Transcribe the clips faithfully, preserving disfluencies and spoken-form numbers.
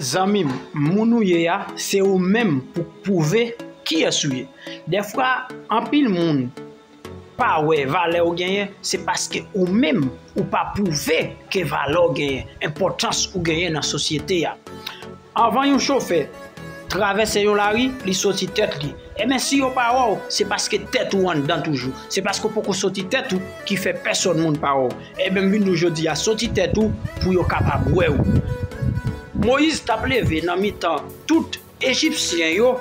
Zanmi m, moun ou ye a, se ou menm pou pwouve kiyès ou ye. Dèfwa, anpil moun pa wè valè ou genyen, se paske ou menm ou pa pwouve ke valè w genyen, enpòtans ou genyen nan sosyete a. Anvan yon chofè travèse yon lari, li soti tèt li. Ebyen, si yo pa wè w, se paske tèt ou anndan toujou. Se paske w poko soti tèt ou ki fè pèsòn moun pa wè w. Ebyen, m vin di w jodi a, soti tèt ou pou yo kapab wè w. Moyiz t ap leve nan mitan tout Ejipsyen yo.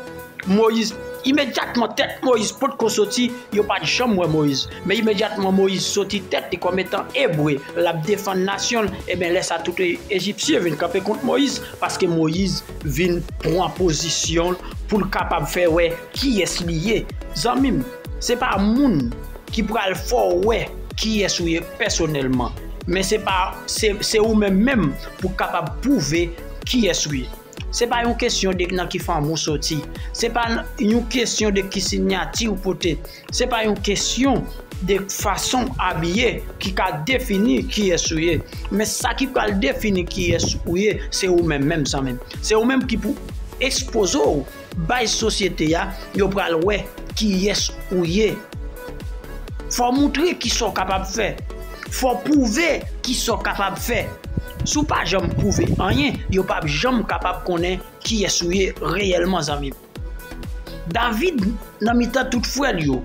Moyiz, imedyatman tèt Moyiz potko soti, yo pa t janm wè Moyiz. Men imedyatman Moyiz soti tèt li kòm etan Ebre, l ap defann nasyon l, ebyen, lè sa tout Ejipsyen vin kanpe kont Moyiz, paske Moyiz vin pran pozisyon l pou l kapab fè wè kiyès li ye. Zanmi m, se pa moun ki pral fè w wè kiyès ou ye pèsonèlman, men se pa, se, se ou menm menm pou kapab pwouve kiyès ou ye. Se pa yon kesyon de nan ki fanmi w soti. Se pa yon kesyon de ki sinyati w pote. Se pa yon kesyon de fason w abiye ki ka defini kiyès ou ye. Men sa ki pral defini kiyès ou ye, se ou menm menm, zanmi m. Se ou menm ki pou ekspoze w bay sosyete a, yo pral wè kiyès ou ye. Fò w moutre kisa w kapab fè. Fò w pwouve kisa w kapab fè. Si w pa janm pwouve anyen, yo p ap janm kapab konnen kiyès ou ye reyèlman, zanmi m. David, nan mitan tout frè l yo,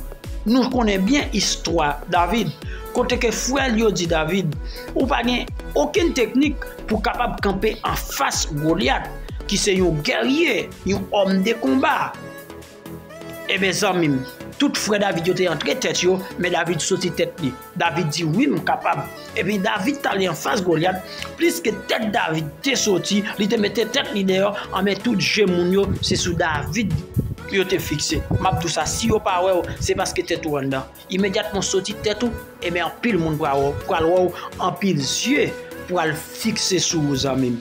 nou konnen byen istwa David, kote ke frè l yo di David, ou pa gen okenn teknik pou kapab kanpe anfas Golyat, ki se yon gèrye, yon òm de konba. Ebyen, zanmi m, tout frè David yo te antre tèt yo, men David soti tèt li. David di, "Wi, m kapab." Ebyen, David t ale anfas Golyat, pliske tèt David te soti, li te mete tèt li deyò, anben tout je moun yo, se sou David yo te fikse. M ap di w sa, si yo pa wè w, se paske tèt ou anndan. Imedyatman w soti tèt ou, ebyen, anpil moun pral wè w, pral wè w, anpil zye pral fikse sou ou, zanmi m.